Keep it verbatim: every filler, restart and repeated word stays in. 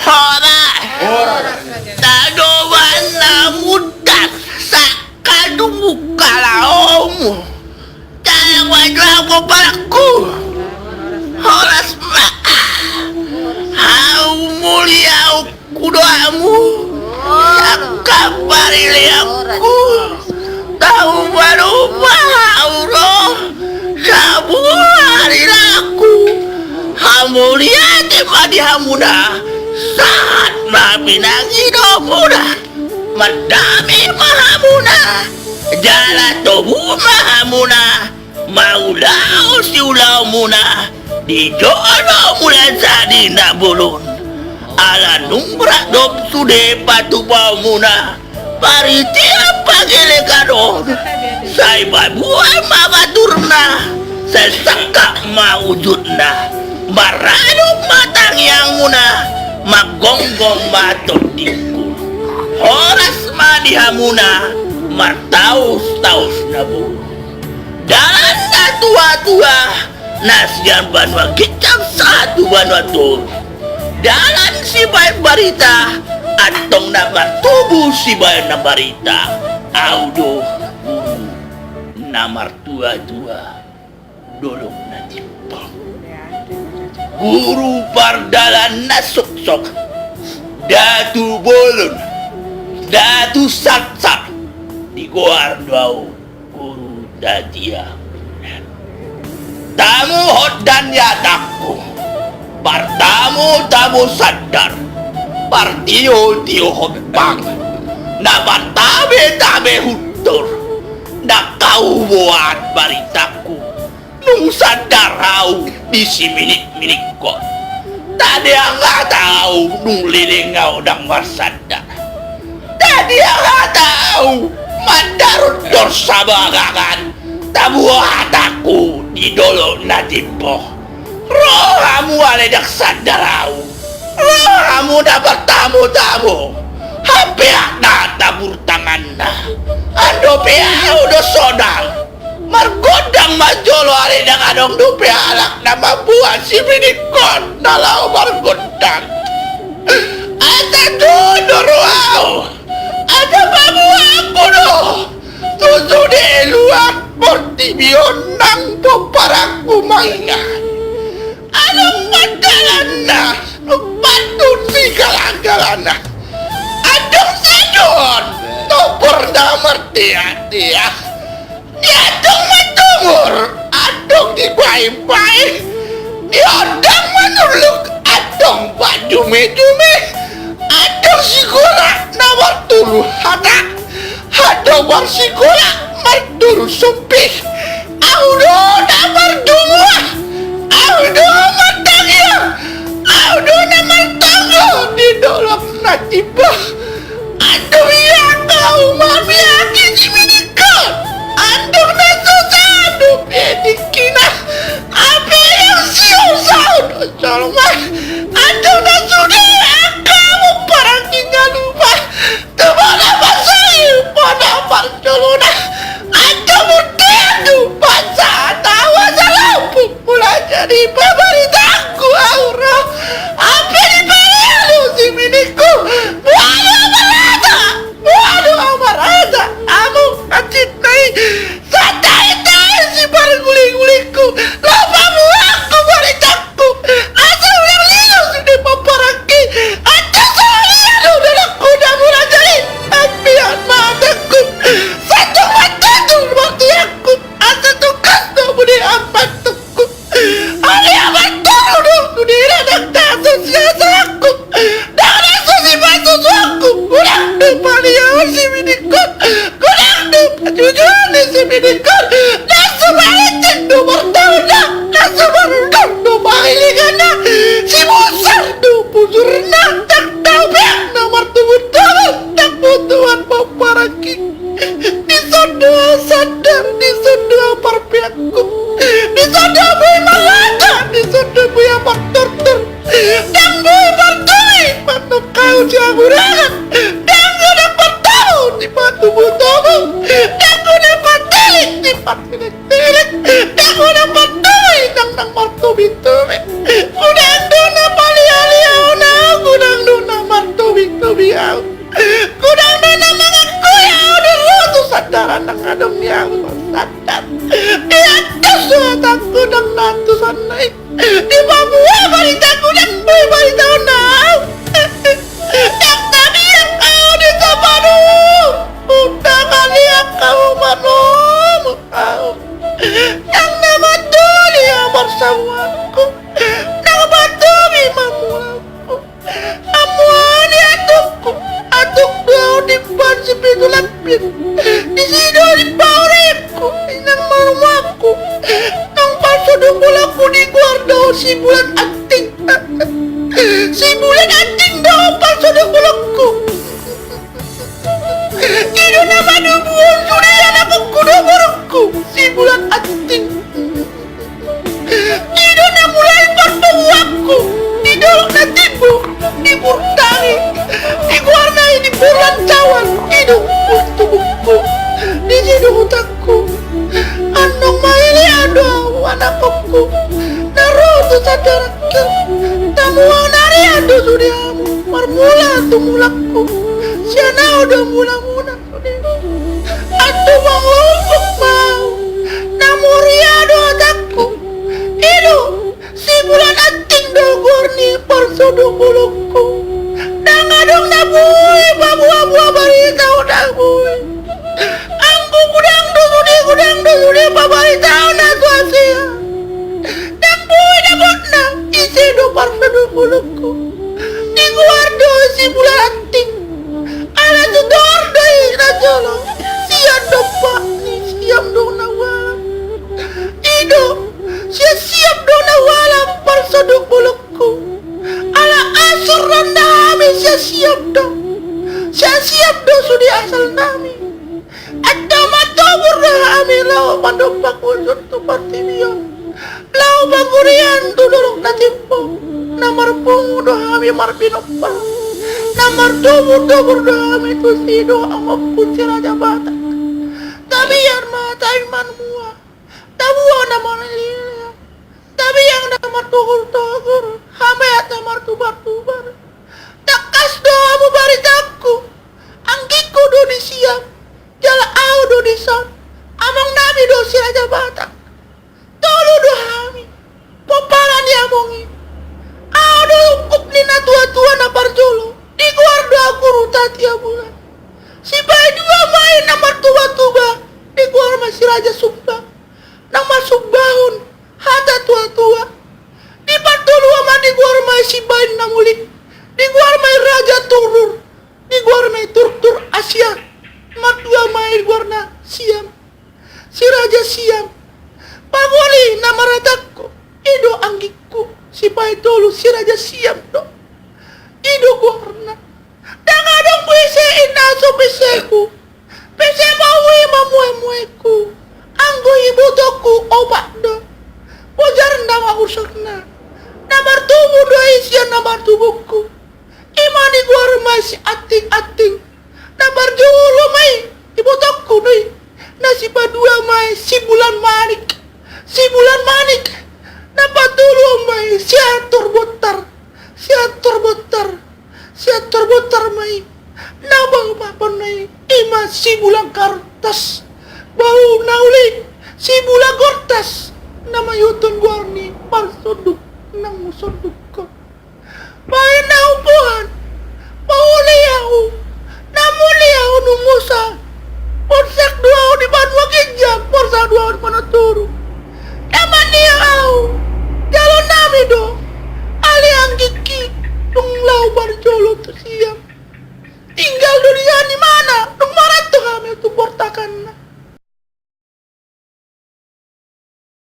Horas. Horas. Tano ma na mundar sangkal tu mungka laomu. Tano ma jo au parangku. Horas ma. Au mulia au kudoamu. Sangkal parileanku. Tau marupa au ro. Sabuhari laku. Hamuliate ma di hamuna. Sahat ma pinangidomuna. Mardame ma hamuna. Jala tobu ma hamuna. Maulaon siulaonmuna. Di jolo mula jadi na bolon. Ala nungnga rap dohot sude patupaonmuna. Paritian pangelekan on. Sai paboa ma baturna. Sai sangkap ma ujutna. Maradop ma tangiangmuna. Manggonggong ma tondingku. Horas ma di hamuna. Martaus-taus na bolon. Dalan satua-tua na sian banua ginjang sahat tu banua toru. Dalan sibaen barita, antong na martubu sibaen na barita. Au do guru na martua-tua dolok na timpang. Guru pardalan na soksok. Datu bolon, datu satsat. Digoar do au guru tatia. Tamu hot dan yatangku. Partamu-tamu sandar. Partio-tio hompang. Na martabe-tabe huntur. Ndang au boan baritangku. Nung sandar au di siminik-minikkon. Tadeang hata au nung leleng au ndang marsandar. Tadeang hata au mandaron dor sabagangan. Tabuha hatangku di dolok na timbo. Ro hamu ale ndang sandar au. Ro hamu na martamu-tamu. Hape na tabur tanganna. Andope au do sonang. Margondang ma jolo ale ndang adong dope halak na mamboan siminikon na laho margondang. Asa tutu do rohau. Asa paboaonku do. Tu sude luat portibi on nang pomparanku mangan. Adong pandalanna, pantun ni galang-galangna. Adong sadon, topor na martea-tea. Di adong matumur, adong di bae-bae. Di ondang manuluk, adong padume-dume. Adong sikola na martolu hata. Adong marsikola martolu sumping. Au do na mardumua. Au do martangiang. Au do na martonggo di dolok na timbo. Adong ia au mamiak i siminikon. Adong na susa dope tingkina. Hape yang siusau do jolma. Adong na sude angka pomparanki na lupa. Tu bona pasai bona parjolona. Adong murtian do pasahat au asa lampung mula jadi pabaritangku au ro. Hape diparialu siminingku. Boha do au marasa. Boha do au marasa. Amu na cintai. Santai-santai siparguli-gulingku. Laho paboaonku baritangku. Asa unang lilo sude pomparanki. Antong songon i do dolokku na mula jadi. Ambiar ma hatangku. Sanjung ma tutu martiangku. Asa tungkas do bude ampantungku. Ale ampantungku do sude na ndang taso siasangku. Ndang taso sipasusuangku. Godang do paliaon siminingkon. Godang do pajujuon ni siminingkon. Ndang so palecek do martaonna. Ndang so marundung do pangilinganna. Sibusar do bujurna. Ndang tau pe na martubu-tubu. Ndang butuhan pomparanki. Dison do au sandar, dison do au parpeakku. Dison do au boi marlata, dison do au boi martortor. Ndang boi martumi, manuk au siagurangan. Ndang godang martamu, di patubu-tubu. Ndang godang martilik, di pat Ndang adong di ahu sandar. Di atas do hatangku ndang na tuson na i. Di Papua baritangku ndang boi baritaon na ahu. Ndang na biang ahu di Tapanuli. Undangan i angka umat lomo ahu. Ndang na mandoli ahu marsamuanku. Ndang mandoli mamulangku. Amuan i atukku, atuk do ahu di Ban Sipitu Lampir. Disi do di paurengku, inang marmuangku. Nang parsodok bolongku digoar do ahu si Bulan Anting. Si Bulan Anting do parsodok bolongku. I do na manubuhon sude anakku dohot borungku, si Bulan Anting. I do na mulai partomuanku di dolok na timbo, di Burtangi, digoarna i di Bulan Jawan, i do tubuhku. Disi do hutangku. Annon mangalean do ahu anakkonku na ro tu sandar. Tamuang na rea do sude hamu, marmula tu mulangku. Sian ahu do mulamuna sude. Antu mangombok ma ahu, na muria do hatangku. I do, si Bulan Anting do goar ni parsodok bolongku. Ndang adong na boi paboaboa barita, ndang boi. Anggo godang do sude, godang do sude pabaritaon na tu hasea. Ndang boi dapotna, ise do parsodok bolongku. Digoar do si Bulan Anting. Ala tutor do i na jolo. Sian dompak ni Siam do na hualap. I do, sian Siam do na hualap parsodok bolongku. Ala asor ro hami sian Siam do. Sian Siam do sude asal nami. Antong martobur do hami laho mandompak ujur tu portibi on. Laho pangurian tu dolok na timbo. Na marpungu do hami marbinompar. Na martobur-tobur do hami tusi dohot amangku si Raja Batak. Tabiar ma tahi manmua. Tabuha na marlilia. Tabiar na martogur-togur. Hameat na martubar-tubar. Tangkas do hamu baritangku. Anggingku do di Siam. Jala ahu do di son. Among nami do si Raja Batak. Tolu do hami. Pomparan ni among i. Ahu do ungkup ni na tua-tua na parjolo. Digoar do ahu Guru Tatea Bulan. Sipaidua ma i na martuba-tuba. Digoar ma i si Raja Sumba. Nang marsumbahon hata tua-tua. Di partoluan ma digoar ma i si Bain na Mulik. Digoar ma i Raja Turur. Digoar ma i Turtur Asia. Mardua ma i goarna Siam. Si Raja Siam. Pagoli na marhatangku. I do anggingku. Sipaitolu si Raja Siam do. I do goarna. Ndang adong be ise inna so peseku. Pese ma ui ma muemueku. Anggo ibotongku opat do. Bojarna ma usurna. Na martubu do i sian na martubungku. I ma digoar ma i si Anting-anting. Na parjolo ma i ibotongku do i. Na sipadua ma i si Bulan Manik. Si Bulan Manik. Na patolu ma i si Antor Bontar. Si Antor Bontar. Si Antor Bontar ma i. Na bau papan na i. I ma si Bulan Kartas. Bau na uli si Bulan Gortas. Na maihuthon goar ni parsonduk. Nang sonduk.